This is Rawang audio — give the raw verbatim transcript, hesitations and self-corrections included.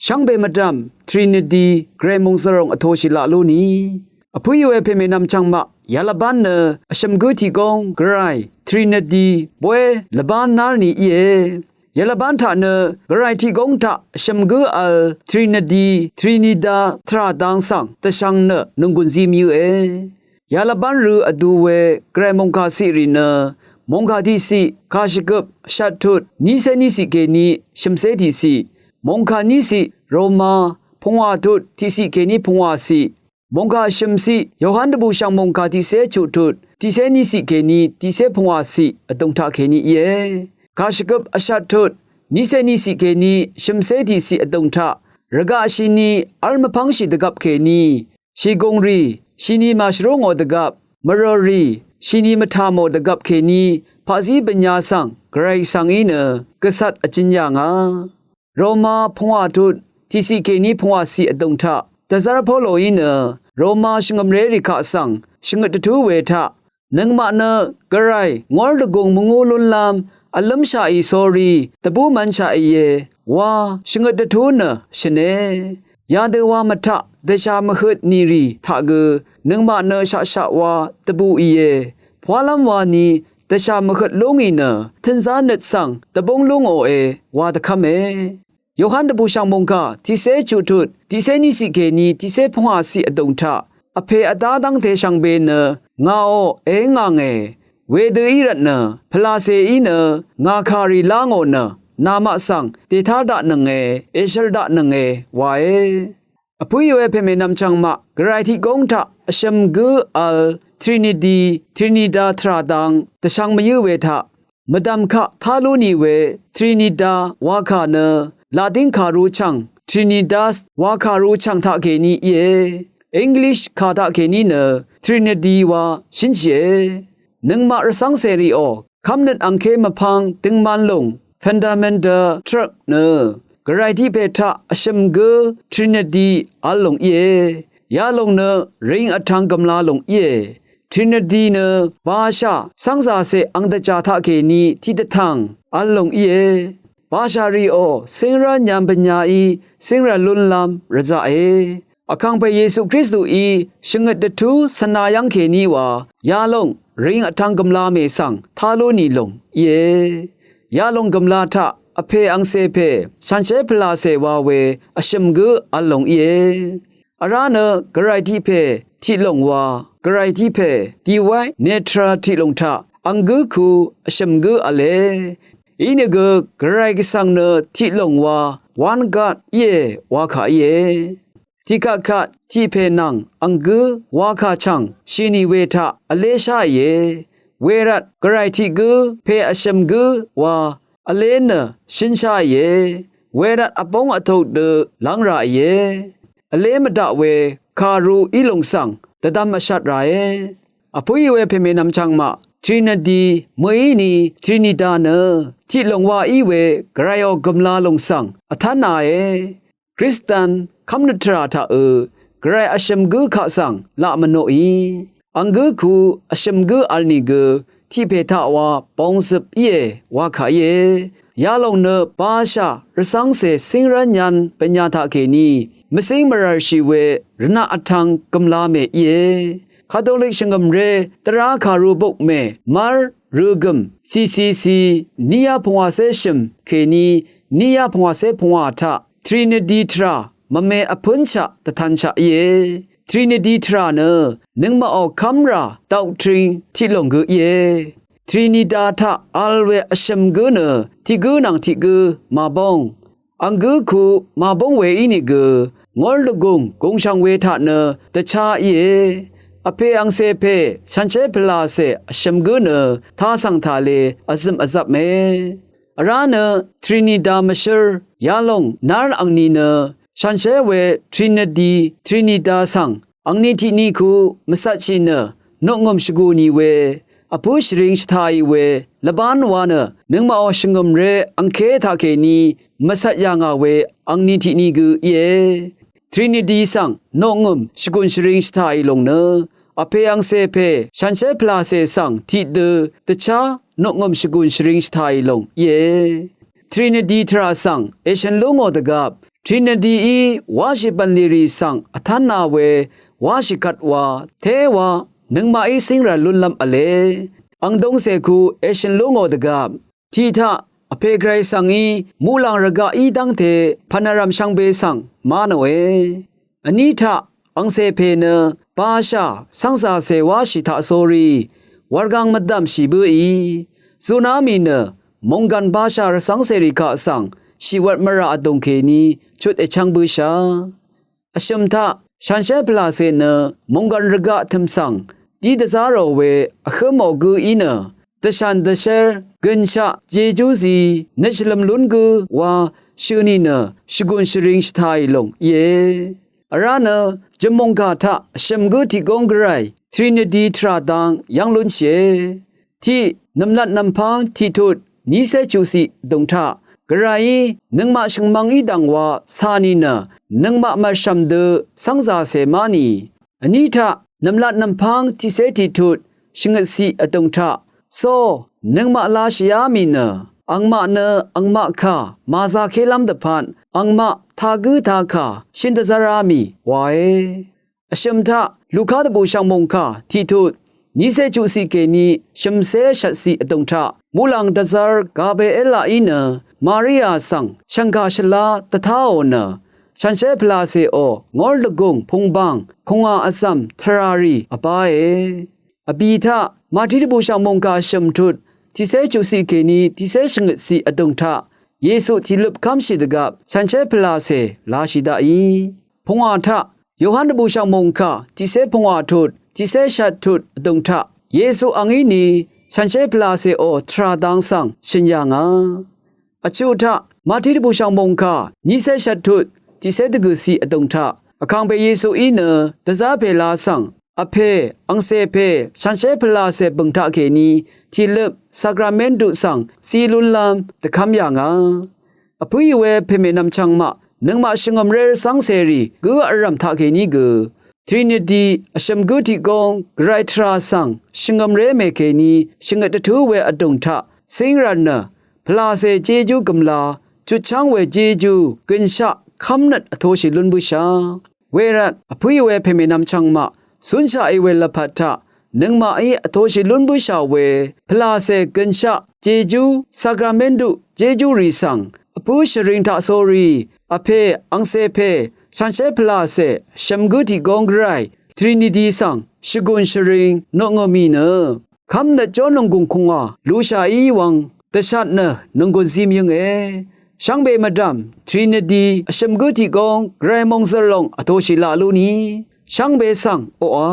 Shvngbe mvdv̀m Trinity Gvray mòngzv̀ròng vtoshì laq lú ni. Vpǿí we pèmènvm chvngmaq yalvbán nø vshø̀m gǿ tiq góng Gvray Trinity bóy lvbán nár ni íe. Yalvbán taq nø Gvray tiq góng taq vshø̀m gǿ vl Trinity, Trinita tvrà dang svng dvshvng nø nònggùn zi mvyǿe. Yalvbán rø vdu we Gvray mòngkà ciqrì nø mòngkà tiqciq kàshvgøp vshvt tut nícé níciq kèní shø̀mcé tiqciq, mòngkà níciq Roma pungwà tut tiqciq kèní pungwàciq, mòngkà shø̀mciq Yohan dvbùshv̀ng mòngkà tiqcé chuq tut tiqcé níciq kèní tiqcé pungwàciq vdùng taq kèní íe. Kàshvgøp vshvt tut nícé níciq kèní shø̀mcé tiqciq vdùng taq rvgaq shini v́l mvpv́ngshì dvgvp kèní shìgùng rì shini màshvrú ngò dvgvp, mvrø̀rì shini mvtà mò dvgvp kèní paqzí bvnya svng Gvray svng í nø gvcvt vjøn yà ngà. Roma pungwà tut tiqciq kèní pungwàciq vdùng taq dvzv́r Poloí nø Roma shvngø̀mrérì kaq svng shvngøt dvtú we taq, nøngmaq nø Gvray ngór dvgùng mvngú lúnlv́m vlǿmshaqì sórí dvbú mv̄nshaqìe wa shvngøt dvtú nø shø̀ne. Yadø wa mvtaq dvshà mvhøt nìrì taq gø nøngmaq nø shaqshaq wa dvbùìe. Pwálv́m wani dvshà mvhøt lú ngì nø tø̄nzá nøt svng dvbúng lú ngòe wa dvkv́me. Yohan dvbùshv̀ng mòngkà tiqcé chuq tut tiqcé níciq kèní tiqcé pungwàciq vdùng taq, Vpè Vdá dv́ngte shvngbe nø ngàò èíngàngè. Wedø í rvtnø pvlàcèí nø ngà kàrì lá ngò nø namaq svng dètá daqnønge, èshøl daqnønge wae. Vpǿí we pèmènvm chvngmaq Gvray tiq góng taq vshø̀m gǿ vl Trinity, Trinita tvrà dang dvshvng mvyǿ we taq mvdv̀m kaq tá lú nì we Trinita wakà nø Latin kàrú chv̀ng, Trinitas wakàrú chv̀ng taqkèní íe. English kà taqkèní nø Trinity wa shǿnshìe. Nøngmaq rvcv́ngcèrìò kv́mnøt angké mvpvng døngman lòng fundamental truth nø Gvray tiq pè taq vshø̀m gǿ Trinity vl lòng íe. Yalòng nø ring vtvng gv̀mla lòng íe. Trinity nø bashà cv́ngzàcè ang dvjà taqkèní tiqdvtv̀ng vl lòng íe. Bashà rìò cíngrv́l nyv̄m bvnyaí cíngrv̀l lúnlv́m rvzaqe. Vkàngpè Yesu Kristuí shvngøt dvtú svna yv́ng kèní wa yalòng ring vtvng gv̀mla mè svng tá lú nì lòng íe. Yalòng gv̀mla taq Vpè angcè pè shànshér pvlàcè wa we vshø̀m gǿ vl lòng íe. Vrá nø Gvray tiq pè tiq lòng wa, Gvray tiq pè, divine nature tiq lòng taq ang gǿ ku vshø̀m gǿ v̄le. Inìgø Gvray Gvsvng nø tiq lòng wa one God íe wakà íe. Tiqkvtkvt tiq pè nvng ang gǿ wakà chv̀ng shì nì we taq vlé sháìe. Wervt Gvray tiq gǿ pè vshø̀m gǿ wa vlé nø shǿn sháìe. Wervt vbóng vtuk dø lv́ng ràìe. Vlé mvdaq we kàru í lòng svng dvdvm vshvt ràe. Vpǿí we pèmènvm chvngmaq Trinity mø̀íni Trinita nø tiq lòng wa í we Gvrayò gø̀mla lòng svng vtv́nāe. Kristan kv́mnøt tvrà taqø Gvray vshø̀m gǿ kaq svng laq mvnoqì. Ang gǿ ku vshø̀m gǿ vl nìgø tiq pè taq wa bongzøp íe wakà íe. Yalòng nø bashà rvcv́ngcè cíngrv́l nyv̄n bvnya taqkèní mvcíng mvrv̀rshì we rvnaq vtvng gø̀mla mè íe. Katolik shvngø̀mré tvrá kàru buk mè mv́r røgø̀m C C C níyá pungwàcé shø̀m kèní níyá pungwàcé pungwà taq Trinity tvrà mvme vpǿnshaq dvtanshaq íe. Trinity tvrà nø nøngmaqò kv́mrà doctrine tiq lòng gø íe. Trinita taq vl we vshø̀m gǿ nø tiq gǿ nvng tiq gǿ màbóng. Ang gǿ ku màbóng we ínìgø ngór dvgùng gùngshv̀ng we taq nø dvchá íe. Vpè angcè pè shànshér pvlàcè vshø̀m gǿ nø tasv̀ng tàle vzø̀m vzvpme. Vrá nø Trinita mvshǿr yalòng nár angni nø shànshér we Trinity, Trinita svng angni tiqni ku mvcvtshì nø noqngø̀m shvgù nì we vpǿ shvring shvtàì we lvbán wa nø nøngmaqò shvngø̀mré angké taqkèní mvcvt yà ngà we angni tiqni gø íe. Trinity svng noqngø̀m shvgùn shvring shvtàì lòng nø Vpè angcè pè shànshér pvlàcè svng tiqdø dvchá noqngø̀m shvgùn shvring shvtàì lòng íe. Trinity tvrà svng èshø̀n lú ngò dvgvp Trinity í wáshì bv̀nlì rì svng vtv́nā we wáshì kvt wa téwa nøngmaqí cíngrv̀l lúnlv́m v̄le. Ang dungcè ku èshø̀n lú ngò dvgvp tiq taq Vpè Gvray svng í muqlàng rvgaq í dv́ngte pv̀n vrv̀m shvngbe svng má nòe. Vní taq angcè pè nø bashà cv́ngzàcè wáshì taqsórí wurgang mvdv̀mshì bǿì zuná mì nø mònggv̀n bashà rvcv́ngcèrì kaq svng shìwvt mvrà vdùng kèní chut èchv́ng bǿshà. Vshø̀m taq shànshér pvlàcè nø mònggv̀n rvgaq tø̀m svng dí dvzá rò we vhǿmò gǿí nø dvshàn dvshér gø̀nshaq jejú zi nøt shvløm lún gǿ wa shø̀ nìnø shvgùn shvring shvtàì lòng íe. Vrá nø jø̀mmòngkà taq vshø̀m gǿ tiq góng Gvray Trinity tvrà dang yv́ng lúnshìe. Tiq nv̀mlat nv̀mpv́ng tiqtut nícé chuqciq vdùng taq Gvrayí nøngmaq shø̀ngmvng í dv̀ng wa cà nìnø nøngmaq mv̀rshv̀m dø cv́ngzàcè má nì. Vní taq nv̀mlat nv̀mpv́ng tiqcé tiqtut shvngøtciq vdùng taq só nøngmaq lashìá mì nø angmaq nø angmaq kà màzākélv́m dvpvt angmaq tagǿ takà shøn dvzv́rá mì wae. Vshø̀m taq Luka dvbùshv̀ng mòngkà tiqtut nícé chuqciq kèní shø̀mcé shvtciq vdùng taq muqlàng dvzv́r Gabrielaqí nø Maria svng shv̀ngkà shvlá dvtáò nø shànshér pvlàcèò ngór dvgùng pùngbàng kùngà vzv̀m tvràrì vbáe. Vbì taq Mati dvbùshv̀ng mòngkà shø̀m tut tiqcé chuqciq kèní tiqcé shvngøtciq vdùng taq Yesu tìløp kv́mshì dvgvp shànshér pvlàcè lashì daqí. Pungwà taq Yohan dvbùshv̀ng mòngkà tiqcé pungwà tut tiqcé shvt tut vdùng taq Yesu angí ni shànshér pvlàcèò tvrà dang svng shø̀n yà ngà. Vchuq taq Mati dvbùshv̀ng mòngkà nícé shvt tut tiqcé dvgø̀ciq vdùng taq vkàngpè Yesuí nø dvzá pèla svng Vpè angcè pè shànshér pvlàcè bø̀ng taqkèní tìløp sakramentu svng zí lúnlv́m dvkv́m yà ngà. Vpǿì we pèmènvm chvngmaq nøngmaq shvngø̀mré rvcv́ngcèrì gǿ vrv̀m taqkèní gø Trinity vshø̀m gǿ tiq góng Gvray tvrà svng shvngø̀mré mèkèní shvngøt dvtú we vdùng taq cíngrv̀n nø pvlàcè jejú gø̀mla chutchv́ng we jejú gø̀nshaq kv́mnøt vtoshì lún bǿshà. Wervt vpǿì we pèmènvm chvngmaq cúnshaqì we lvpat taq nøngmaqí vtoshì lún bǿshà we pvlàcè gø̀nshaq jejú sakramentu jejúrì svng vpǿ shvring taqsórí Vpè angcè pè shànshér pvlàcè shø̀m gǿ tiq góng Gvray Trinity svng shvgùn shvring notngø̀m mì nø kv́mnøt jó nònggùng kùngwà lushà í wvng dvshat nø nònggùn zim yønge. Shvngbe mvdv̀m Trinity vshø̀m gǿ tiq góng Gvray mòngzø̀r lòng vtoshì laq lú ni shvngbe svng oqà.